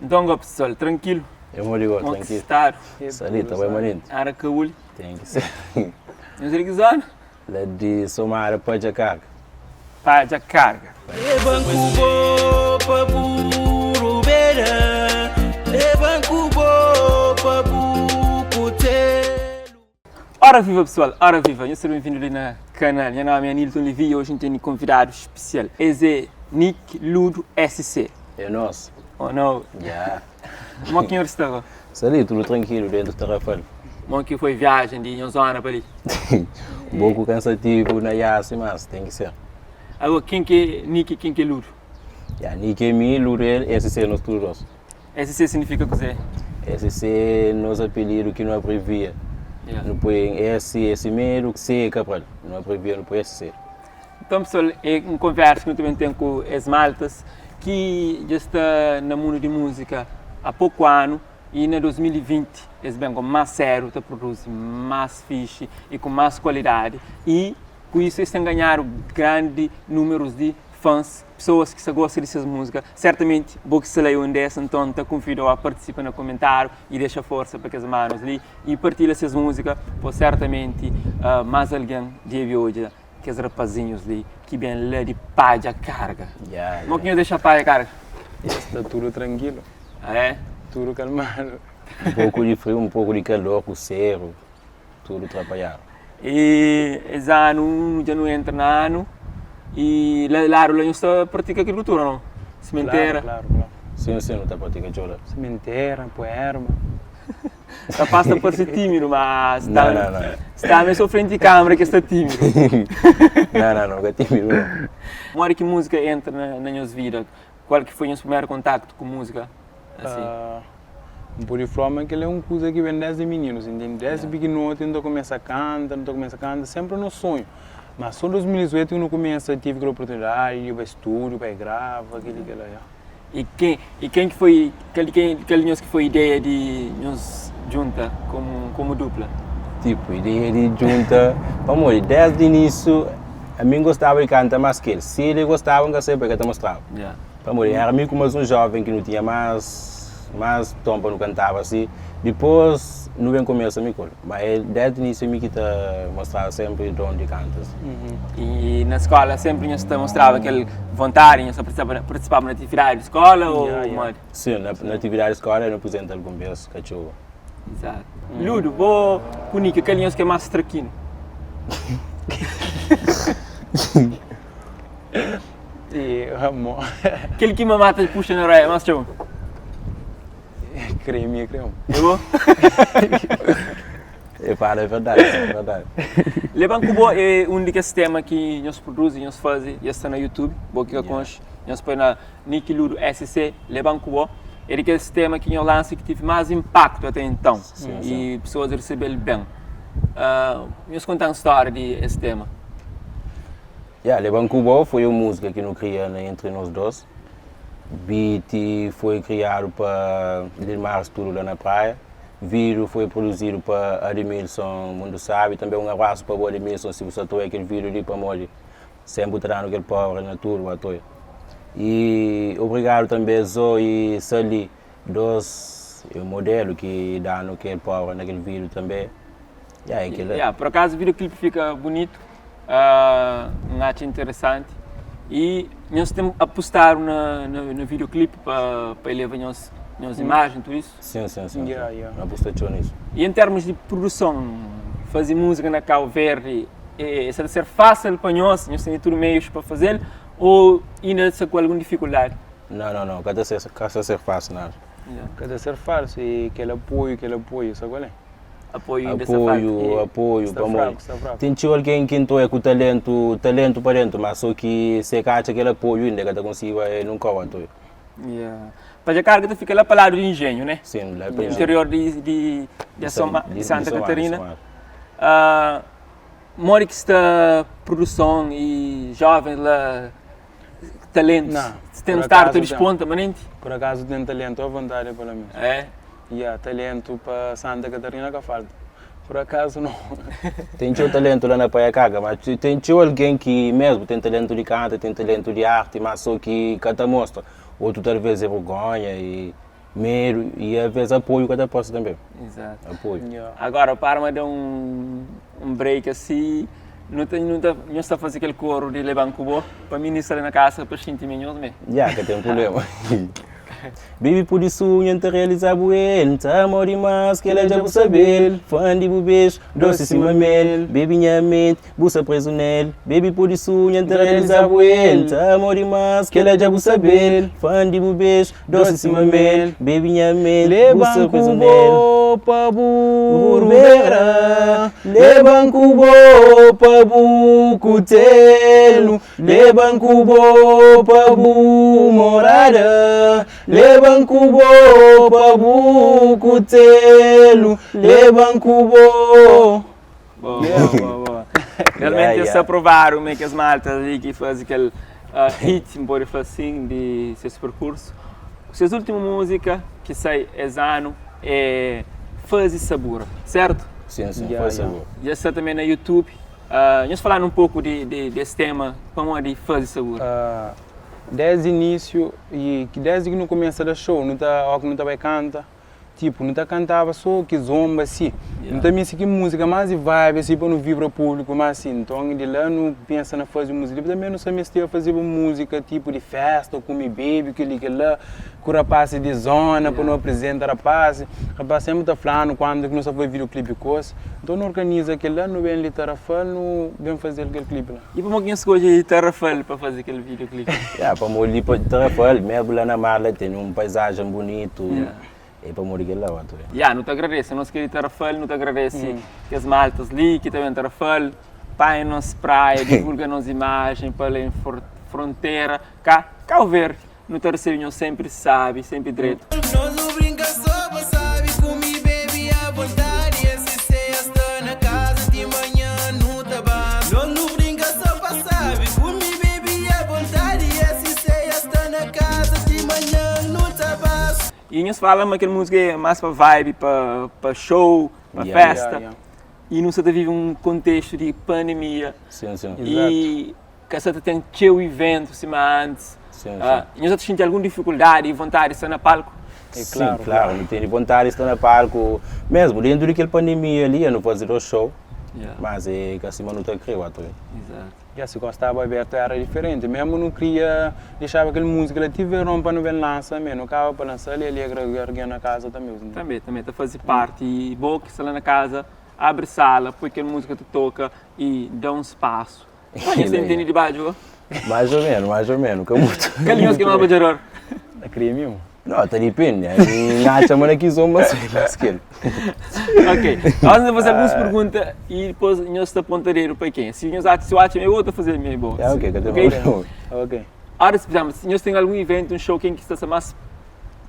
Nton go pessoal, trankilu? É modi go, Mo ki trankilu. stadu? Sali, ta bai manenti. Ara kauli. Ten ki ser. Nhos é di ki zona? La di Somada, Padja Karga. Padja Karga. Leban ku bo pa bu rubera Leban ku bo pa bu kutelu. Ora viva pessoal, ora viva, nhos ser benvindu li na kanal. Nha nomi é Anilton Levy e oji N tene konvidadu spesial. Es é Nick Ludo SC. É nos. Oh no. Ya. Mo ki nhos sta go? Sta li, tudu trankilu dentu Tarrafal. Mo ki foi viajen di nhos zona pa li? Un poku kansativu na iasi, mas ten ki ser. Ago, ken ki é Nick i ken ki é Ludo? Ya, Nick é mi, Ludo é el, SC é nos tudu dos. SC signifika kuzê? SC é nos apelidu ki nu abrevia. Nu poi S é Semedo, C é Cabral. Nu abrevia nu poi SC. Nton pesoal, é un konversa ki nu ta ben ten ku es maltas ki dja sta na mundu di múzika há poku anu i na 2020 es ben ku más sériu ta produzi más fixi i ku más kualidadi i ku isu es ten ganhadu grandi númerus di fãs, pesoas ki sta gosta di ses múzika. Sertamenti bo ki sta la é un des, nton N ta konvida-u a partisipa na komentáriu i dexa forsa pa kes manus li i partilha ses múzika, pos sertamenti más algen debe odja kes rapazinhus li ki ben la di Padja Karga. Mo ki nhos dexa Padja Karga? Sta tudu trankilu. Ah é? Tudu kalmadu. Un poku di friu, un poku di kalor ku seru, tudu trapalhadu. E es anu dja nu entra na anu i la ladu la nhos ta pratika agrikultura o no? Simentera? Klaru, klaru, klaru. Sin, sin, nu ta pratika txeu la. Simentera, poi erba. Rapaz ta parse tímidu, ma sta, Não, não, não. sta me so frenti câmara que sta tímidu. Não, não, não, ka tímidu não. Modi ki múzika entra na, na nhos vida? Kual ki foi nhos primeru kontaktu ku múzika? Asi. Ah, N pode fla ma kel-la é un kuza ki ben désdi mininu, si ntende? Désdi pikinoti N ta kumesa kanta, N ta kumesa kanta, sénpri nos sonhu. Má sô 2018 ki nu kumesa tive kel oportunidadi di bai stúdiu, bai grava, kel-li, kel-la, ya. I ken i ken ki foi kel ken kel di nhos ki foi ideia di nhos djunta komu komu dupla? Tipo, ideia di djunta, pamodi desdi inísiu ami N gostaba di kanta más ki el, si el gostaba N ka sabe pa el ka ta mostraba, Yeah. pamodi era mi ku más un jóven ki nu tinha más más ton pa nu kantaba asi, dipôs nu ben kumesa mi ku el, ma el desdi inísiu mi ki ta mostraba sénpri don di kanta. I na skola senpri nhos ta mostraba kel vontadi, nhos ta partisipaba na atividadi di skola o modi? Sin, na atividadi di skola nu aprizenta algun bes katxoru. Izatu. Ludu, bo ku Nika, kal di nhos ki é más trakinu? Kel ki mamá ta puxa na oreia más txeu? Krê mi é krê un. É bo? É fala é verdade, é verdade. Leban ku bo é un di kes tema ki nhos produzi, nhos faze e sta na YouTube, bo ki ka konxe, nhos poi na Nicky Ludo SC, Leban ku bo, é di kes tema ki nhos lansa ki tive más impaktu ate enton e pesoas resebel ben. Nhos kontan stória di es tema. Ya, Leban ku bo foi un múzika ki nu kria na entri nos dos. Beat foi kriadu pa Lilmar Studio la na Praia. Vídeo foi produzidu pa Ademilson Mundu Sabi. Tanbe un abrasu pa bo Ademilson si bu sta ta oia kel vídeo li pamodi senpri bu ta danu kel power na tudu bu ta oia. I obrigadu tanbe Zo i Sali, dos modelu ki danu kel power na kel vídeo tanbe. Ya, é kel la. Ya, por akazu videoclip fika bunitu. N atxa interesanti i nhos ten apostadu na na videoclip pa pa eleva nhos nhos imajen tudu isu? Sin, sin, sin. Yeah, yeah. N aposta txeu nisu. I en termus di produson, faze múzika na Kau Verdi e sa ta ser fásil pa nhos? Nhos tene tudu meius pa faze-l ô inda sta ku algun difikuldadi? Nau, nau, nau, ka ta ser, ka sta ser fásil nada. Ka ta ser fásil i kel apoiu, kel apoiu, sa kual é? Apoiu inda sta falta. Apoiu, apoiu, Sta pamodi fraku, sta fraku. ten txeu algen ki nton é ku talentu, talentu pa dentu, ma so ki si e ka atxa kel apoiu inda e ka ta konsigi bai nun kau anton. Yeah. Pa Jacarga ta fika la pa ladu di Engenhu, né? Sin, la pa Engenhu. Interior di di di Soma, di Santa Somar, Catarina. Somar. Ah, modi ki sta produson i jovens la, talentus? Não, Ten por stadu ta acaso ten. disponta manenti? Por akazu ten talentu à vontadi pa la mesmu. É? Ya, talentu pa Santa Catarina ka falta. Por akazu no. Ten txeu talentu la na Praia Carga, ma ten txeu algen ki mesmu ten talentu di kanta, ten talentu di arti, ma so ki ka ta mostra. Otu talvez é vergonha i. Medu e a ves apoio ka ta parse tanbe. Exato. Apoio. Yeah. Agora para ma da um, um break assim, não ta, não ta, nhos ta faze kel coro di leban ku bo, pa ministra na casa pa xinti me nhos me. Ya, ka ten problema. Baby pudi sunha N ta realiza bu el N ta amau dimas, kela dja bu sabel Fan di bu beju, dosi sima mel Baby nha menti, bu sta prezu nel Baby pudi sunha N ta realiza bu el N ta amau dimas, kela dja bu sabel Fan di bu beju, dosi sima mel Baby nha menti, bu sta Leban prezu ku nel bo pa bu Rubera, leban ku bo pa bu kutelu Leban ku bo pa bu morada Leban ku bo pa bu kutelu Leban ku bo Boa, boa, boa. Realmente yeah, yeah. aprovado me que as maltas ali que faz aquele uh, hit, me pode falar assim, de seus percurso. Seus última música que sai esse ano é Faze Sabura, certo? Sim, sim, Yeah, Faze yeah. Sabura. Já está também na YouTube. Uh, nós falar um pouco de, de, desse tema, como é de Faze Sabura. Uh, desde início e que desde que não começa da show, não tá, ó, que não tá vai canta, tipo, não tá cantava só que zomba assim. Yeah. Não tá me que música mais de vibe assim para não vibra público, mas assim, então de lá não pensa na fazer música, tipo, também não sabia se ia fazer música tipo de festa, come baby, que ali que lá, com rapaz de zona, para não apresentar rapaz, rapaz sempre tá falando quando que não só foi videoclipe coisa. Então não organiza aquele lá, não vem ali tarafal, não vem fazer aquele clipe lá. E como que escolhe Tarrafal para fazer aquele videoclipe? Yeah, para morrer para Tarrafal, mesmo lá na mar lá tem uma paisagem bonito. Yeah. É para morrer lá, tu vê. Yeah, não te agradece, nós queremos Tarrafal, não te agradece que as maltas ali, que também Tarrafal, pai nos praia, divulga nos imagem, para em fronteira, cá, Cabo Verde, não te recebe, sempre sabe, sempre direito. Nós não brinca só, sabe, come baby à vontade. Esse sexta na casa de manhã no tabaco. Nós não brinca só, sabe, come baby à vontade. Esse sexta na casa de manhã no tabaco. E nós falamos que aquela música é mais para vibe, para para show, para Yeah. festa. Yeah, yeah. E não se vive um contexto de pandemia. Sim, sim. E que você tem teu evento cima antes. Sim, Ah, e nós sente alguma dificuldade e vontade de estar na palco? É Sim, claro, claro, não tem vontade de estar no palco. Mesmo dentro daquela pandemia ali, eu não fazia o show, mas é que acima não está criado, tu vê. Exato. Já se gostava aberto era diferente. Mesmo não queria deixava aquela música lá, tiveram para não ver lança mesmo, acaba para lançar ali, ali agregar na casa também. Também, também, tá fazer parte. E bom que está lá na casa, abre sala, põe aquela música que toca e dá um espaço. Olha, você entende de baixo? Mais ou menos, mais ou menos, que é muito. Calinhos que não é gerar. A cria mesmo. Não, tá depende, né? Não, chama aqui zomba, mas que Ok, nós vamos fazer algumas perguntas e depois nós está pontareiro para quem? Se nós acham, se eu acho meio outra fazer meio boa. É, ok, cadê Ok? o Ok. Ora, se por se nós tem algum evento, um show, quem que está mais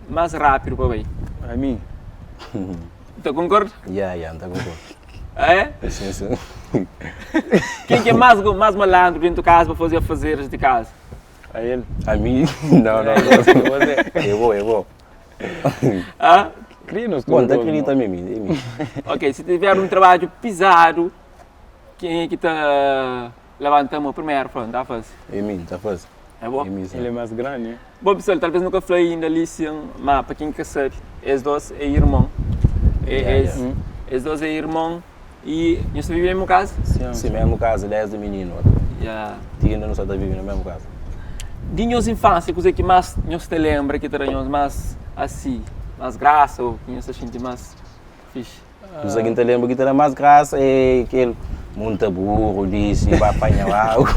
mais rápido para aí? A mim. Então concordo? Yeah, yeah, não tá concordo. É? Sim, sim. Quem que é mais mais malandro dentro de casa para fazer afazeres de casa? A ele. A mim? Não, não, não. Você. Eu vou, eu vou. Ah? Cria-nos Bom, tudo. tá acredita em mim, em mim. Ok, se tiver um trabalho pesado, quem é que está levantando primeiro? Pronto, dá a fazer. Em mim, tá fácil. É bom? Em mim, sim. Ele é mais grande, né? Bom, pessoal, talvez nunca falei ainda ali, sim, mas para quem que sabe, esses dois é irmão. É, Yeah, esses, yeah. esses dois é irmão e nós vivemos na mesma casa? Sim. Sim, mesmo casa, 10 de menino. Yeah. Tia ainda não só tá vivendo na mesma casa. De nossa infância, coisa que mais nós te lembra, que terá mais assim, mais graça ou que nós sente mais fixe. Os aqui te lembra que terá mais graça é aquele monta burro, disse, vai apanhar água.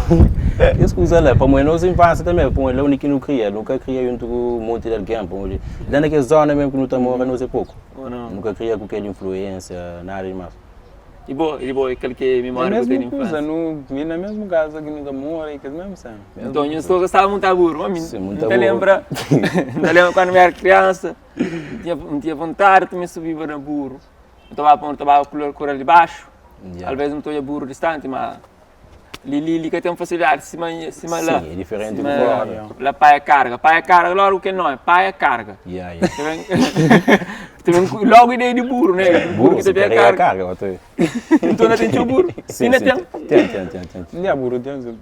Isso coisa lá, para mim, nossa infância também, para mim, lá onde que não cria, nunca cria junto com um monte de alguém, para mim, lá naquela zona mesmo que não está morando, não sei pouco. Ou não? Nunca cria com aquela influência, nada demais. E boa, aquele que É a memória que eu tenho mesma na coisa, infância. no, vi na mesma casa que não mora e que mesmo cena. Então, eu estou gostava muito de burro, mas Sim, não muito te burro. lembra, não te lembra quando eu era criança, não tinha, não tinha vontade de me subir para burro. Eu estava eu estava com o de baixo, Yeah. às vezes não estou a burro distante, mas li li que tem facilidade, cima cima lá. Sim, é diferente Cima, do fora. Yeah. Lá pai carga, pai carga, logo o que não é, pai carga. Yeah, yeah. Também, também logo ideia de burro, né? Burro, que se também é carrega a carga. carga, eu tô. Então não tem teu burro. Sim, Ainda sim, tem. Tem, tem, tem, tem. Não é burro, tem.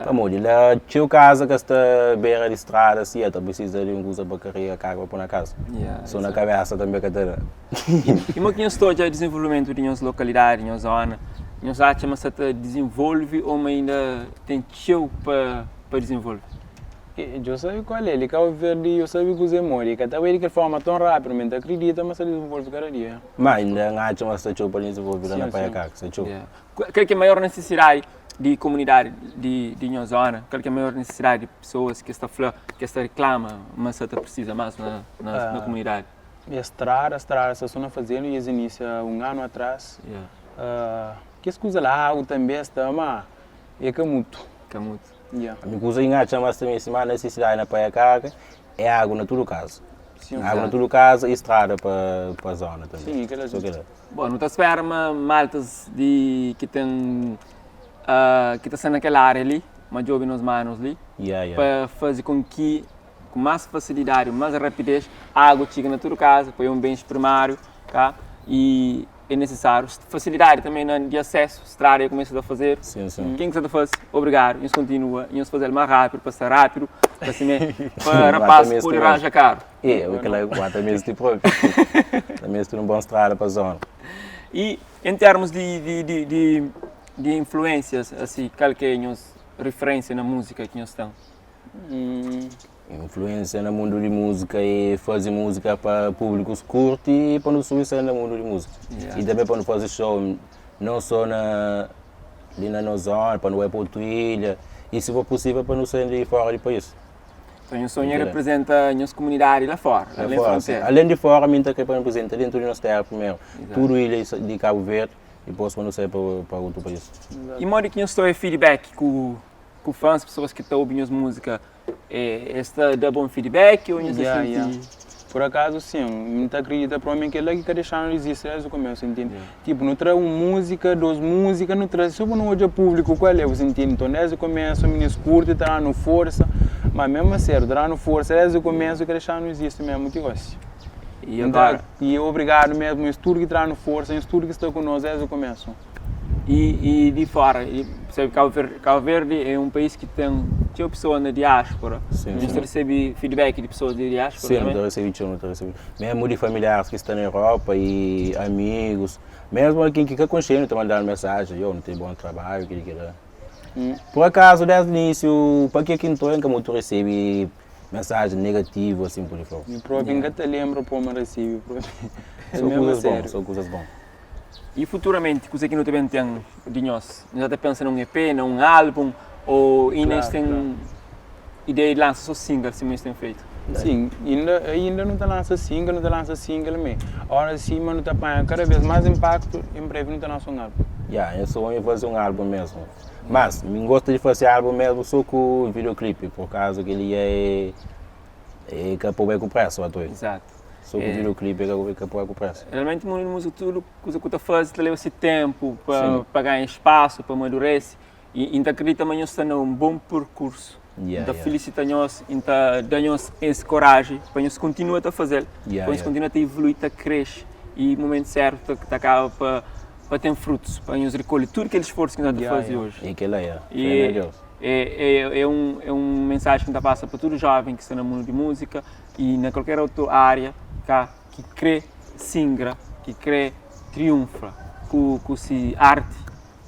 Pamodi la txeu kaza ka sta bera di strada si el ta prisiza di un kuza pa karega karga pa poi na kaza. So na kabesa tanbe ka ta da. I mo ki nhos ta odja dizenvolvimentu di nhos lokalidadi, nhos zona? Nhos atxa ma sa ta dizenvolvi o ma inda ten txeu pa pa dizenvolvi? Djo sabe kual é, li Cabo Verde djo sabe kuzê modi, ka ta bai di kel forma ton rápidu, ma N ta akridita ma sa dizenvolvi kada dia. Ma inda N atxa ma sta txeu pa dizenvolvi la na Praia Kaka, sta txeu. Kal ki é maior nisisidadi di komunidadi di di nhos zona? Kal ki é maior nisisidadi di pesoas ki es ta fla, ki es ta riklama ma sa ta prisiza más na na komunidadi? É strada, strada sta so na fazedu i es inisia un anu atras. Kes kuza la, agu tanbe sta, ma é ka mutu. Ka mutu. Yeah. Ami kuza ki N atxa más ta meste más nisisidadi na Praia Kaka é agu na tudu kaza. Agu na tudu kaza i strada pa pa zona tanbe. Sim, kela So kela. Bon, nu ta spera ma maltas di ki ten ki ta sta na kel área li, ma djobe nos manos li Yeah, yeah. pa faze kon ki ku más fasilidadi, más rapidez, agu txiga na tudu kaza, pa é un bens primáriu, ka? I é nisisáriu. Fasilidadi tanbe na di asesu, strada dja kumesa ta fazedu. Sim, sim. Ken ki sa ta faze, obrigadu. Nhos kontinua, nhos faze-l más rápidu, pa sta rápidu, pa simé, pa rapaz pode ranja karu. É, kel-la ba ta meste propi. Ta meste un bon strada pa zona. I en termus di di di di di influênsias, asi, kal ki é nhos riferênsia na múzika ki nhos ten? Influênsia na mundu di múzika é faze múzika pa públikus kurti i pa nu subi sen na mundu di múzika. I tanbe pa nu faze show non so na li na nos zona, pa nu bai pa otu ilha i si for pusível pa nu sai di fora di país. Então nhos sonhu é representa nhos komunidadi la fora, La além fora, sim. frontera. Além di fora mi ta kre pa representa dentu di nos tera primeru, tudu ilha di Kabu Verdi, dipos pa nu sai pa pa otu país. I modi ki nhos ta oia feedback ku ku fãs, pessoas ki ta obi nhos múzika, es ta da bon feedback ou nhos ta Yeah, xinti yeah. Por acaso sim, N ta acredita provavelmente kel-la ki ka dexa-nu desisti desdi começo, entende? Tipo, nu tra un múzika, dos múzika, nu tra só pa nu odja público kual é, bu entende? Nton desdi começo minis kurti, ta da-nu forsa, ma mesmo a sério, ta da-nu forsa desdi começo ka dexa-nu desisti mesmo ti gosi. E agora? E obrigado mesmo nhos tudu ki ta da-nu forsa, nhos tudu ki sta ku nos desdi começo. E, e di fora, e, sabe, Cabo Verde, Cabo Verde é um país que tem txeu pessoa na diáspora. Sim, Nhos sim. ta recebe feedback di pessoas di diáspora Sim, nu também? ta recebe txeu, nu ta recebe. Mesmu di familiares ki sta na Europa e amigos, mesmu algen ki ka konxe-nu ta manda-nu mensajen, yo, nu ten bon trabadju, kili kila. Por akazu, desdi inisiu, pa ke ki N ta oja, N ka mutu recebe mensajen negativu asin pur di fla. Mi propi N ka ta lenbra poma recebe propi. É So mesmu a kuzas bon, sério. so kuzas bon. I futuramenti kuzê ki nu ta ben ten di nhos? Nhos ta pensa na un EP, na un álbum ô inda nhos ten ideia di lansa sô single sima nhos ten fetu? Sim, inda ainda nu ta lansa single, nu ta lansa single mê. Ora sima nu ta panha kada vez más impaktu, em breve nu ta lansa un álbum. Ya, nha sonhu é faze un álbum mesmu. Mas, mi gosta di faze álbum mesmu sô ku videoclipe, por causa kel-li é é ka pa bai ku presa, ba ta oi. Exato. So ku videoclipe é ka poi ku pressa. Realmenti mundu di múzika tudu kuza ku ta fazi ta leba si tempu pa pa ganha spasu, pa maduresi i N ta akredita ma nhos sta na un bon perkursu. N ta felisita nhos i N ta da nhos es koraji pa nhos kontinua ta fazel, pa nhos kontinua ta ivolui, ta kresce i mumentu sertu ta kaba pa pa ten frutus, pa nhos rikolhe tudu kel sforsu ki nhos ta fazi oji. E kela ya, fé na Deus. E un é un mensaji ki N ta pasa pa tudu joven ki sta na mundu di múzika. I na kualker otu ária ka ki krê singra, ki krê triunfa ku ku si arti,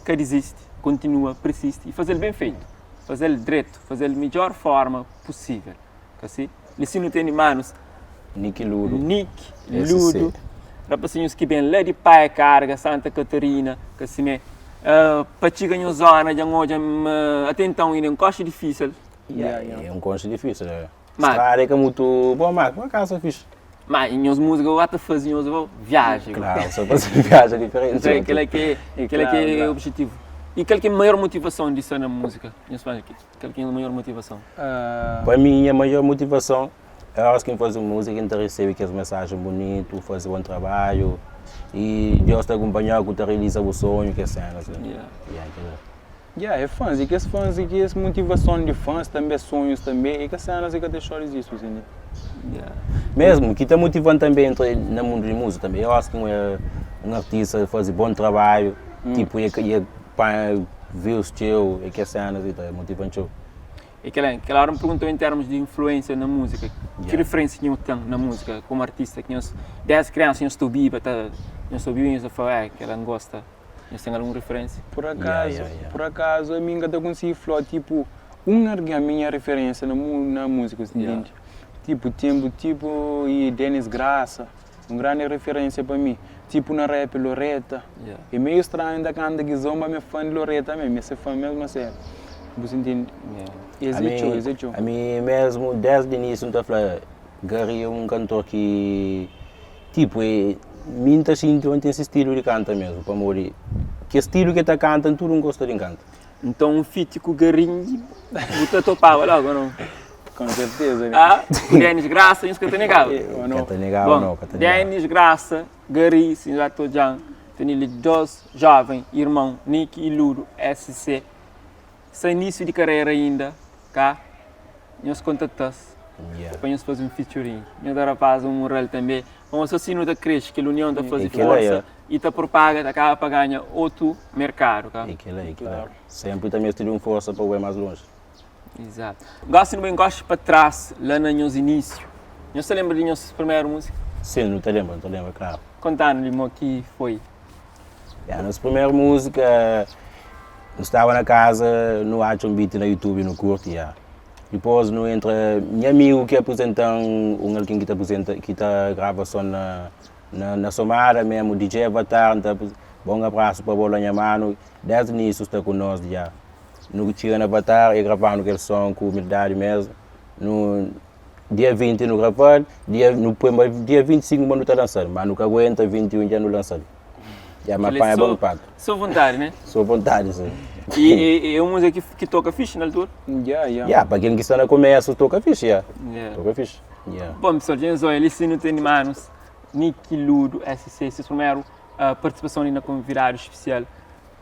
ka dizisti, kontinua pirsisti i faze-l ben feitu, faze-l dretu, faze-l midjór fórma pusível. Ka si? Li si nu tene manus Nick Ludo. Nick Ludo, rapasinhus ki ben la di Paia Karga, Santa Katarina, ka simé, pa txiga nhos zóna dja N odja ma ate entãu inda é un koxa difísil. É un koxa difísil, é. Strada é ka mutu bom, mas por acaso é fixe. Mas nhos música agora ta faze nhos viaja. Claro, só faze viaja diferente. Então, aquele que aquele que é o objetivo. E qual que é a maior motivação de estar na música? Nhos fala aqui. Qual que é a maior motivação? Para mim, a maior motivação é horas que eu faço música, a gente recebe aquelas mensagens bonitas, fazer bom trabalho e Deus te acompanhar, que te realiza o sonho, que é cena assim. Yeah. Yeah, aquilo. Yeah, é fãs, e kes fãs e kes motivason di fãs tanbe, sonhus tanbe, e kes sénas e ka ta xora izisti oji en dia. Yeah. Mesmu, ki ta motivan tanbe entra na mundu di múzika tanbe, eu acho ki un un artista faze bon trabadju, tipo e e panha. Views txeu e kes cenas li ta motivan txeu. E kel kel ora N pergunta-u em termos di influência na música, ki referência ki nho ten na música komu artista ki nhos desdi kriansa nhos ta obiba ta nhos ta obiba nhos ta fla eh kel la N gosta, nhos ten algun referência? Por akazu, por akazu ami N ka ta konsigi fla tipo un algen mi nha referência na na música, si ntende? Tipo tempu tipo i Denis Graça. Un grandi referência pa mi. Tipo na rap Loreta. É meio estranho nta canta kizomba mi é fã di Loreta mesmo, mi é se fã mesmo a sério. Bu sa intende? Es é txeu, es é txeu. Ami mesmo desdi início nta fla Gary é um cantor ki tipo é mi nta xinti ma ten se estilo di canta mesmo pamodi ke estilo ke ta canta tudo ngosta di canta. Nton un feat ku Garingi bu ta topaba logo ou não? Com certeza né? Ah, ku Denis Graça nhos ka ta negaba? Ou não? Ka ta negaba não, ka ta negaba. Denis Graça, Gari, si nja ta odjan, tene li dos joven irmon, Nick y Ludo SC. Sta início di carreira inda, ka? Nhos kontata-s Yeah. pa nhos faze un featuring. Nhos da rapaz un mural tanbe. Pamodi so si nu ta kresce, kel union ta faze E kel-la, forsa yeah. y ta propaga, ta kaba pa ganha otu merkadu, ka? E kel-la, e kel-la. Senpri ta meste di un forsa pa bu bai más lonji. Izatu. Gosi nu bai nkosta pa tras, la na nhos inísiu. Nhos ta lenbra di nhos primeru múzika? Sin, nu ta lenbra, nu ta lenbra, klaru. Konta-nu di mo ki foi. Ya, nos primeru múzika, nu staba na kaza, nu atxa un beat na YouTube nu kurti, ya. Dipôs nu entra, nha amigu ki aprizenta-m un algen ki ta aprizenta, ki ta grava son na Na na Somada mesmu DJ Avatar nta Bom abraço pa bo la nha mano Desdi inicio sta ku nos dja Nu txiga na Avatar e gravanu kel som ku humildade mesmu Nu dia 20 nu graval dia nu poi ma dia 25 ma nu ta lansal ma nu ka aguenta 21 dja nu lansal Dja ma panha bom impacto So vontade né? So vontade sim. E e é um música que que toca fixe na altura? Yeah, yeah. Yeah, pa ken ki sta na começo toca fixe, yeah. Yeah. Toca fixe. Yeah. Bom pessoal, dja nhos oia li si nu tene manos Nicky Ludo SC, ses primeru partisipason li na konvidadu spesial.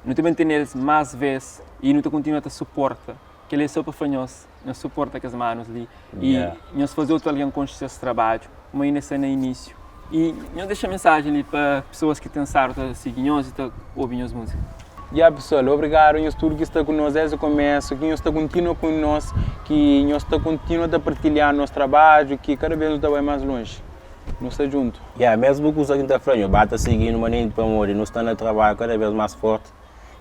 Nu ta ben tene elis más ves i nu ta kontinua ta suporta. Kel-li é sô pa fla nhos, nhos suporta kes manus li i nhos faze otu algen konxe ses trabadju, ma inda sta na inísiu. I nhos dexa mensajen li pa pesoas ki ten stadu ta sigi nhos i ta obi nhos múzika. Ya pessoal, obrigadu nhos tudu ki sta ku nos desdi komesu, ki nhos ta kontinua ku nos, ki nhos ta kontinua ta partilha nos trabadju, ki kada bes nu ta bai más lonji. Nu sta djuntu. Ya, mesmu kuza ki N ta fla nho, ba ta sigi-nu manenti pamodi nu sta na trabadju kada bes más forti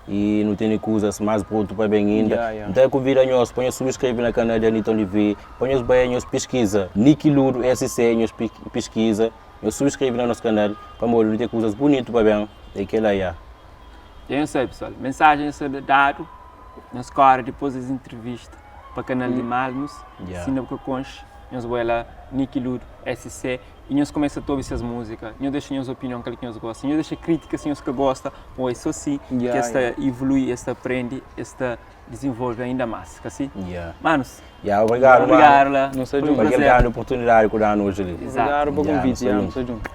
i nu tene kuzas más brutu pa ben inda. N ta konvida nhos pa nhos subskreve na kanal di Aniton TV, pa nhos bai nhos piskiza Nicky Ludo SC, nhos piskiza, nhos subskreve na nos kanal pamodi nu ten kuzas bunitu pa ben e kela ya. Dja nhos sabe pessoal, mensajen dja sta dadu, nhos kore dipos des intrivista pa kanal di Malmos, si inda bu ka konxe, nhos bai la Nicky Ludo SC i nhos kumesa ta obi ses múzika, nhos dexa nhos opinion kal ki nhos gosta, nhos dexa krítika si nhos ka gosta, pamodi é sô si ki es ta ivolui, es ta prende, es ta dizenvolve ainda más, ka si? Manus, Ya, obrigadu, obrigadu la, Nu sta foi un djuntu. Pa kel prazer. grandi oportunidadi ku danu oji li. Obrigadu pa Ya, nu konviti, sta ya, nu djuntu. sta djuntu.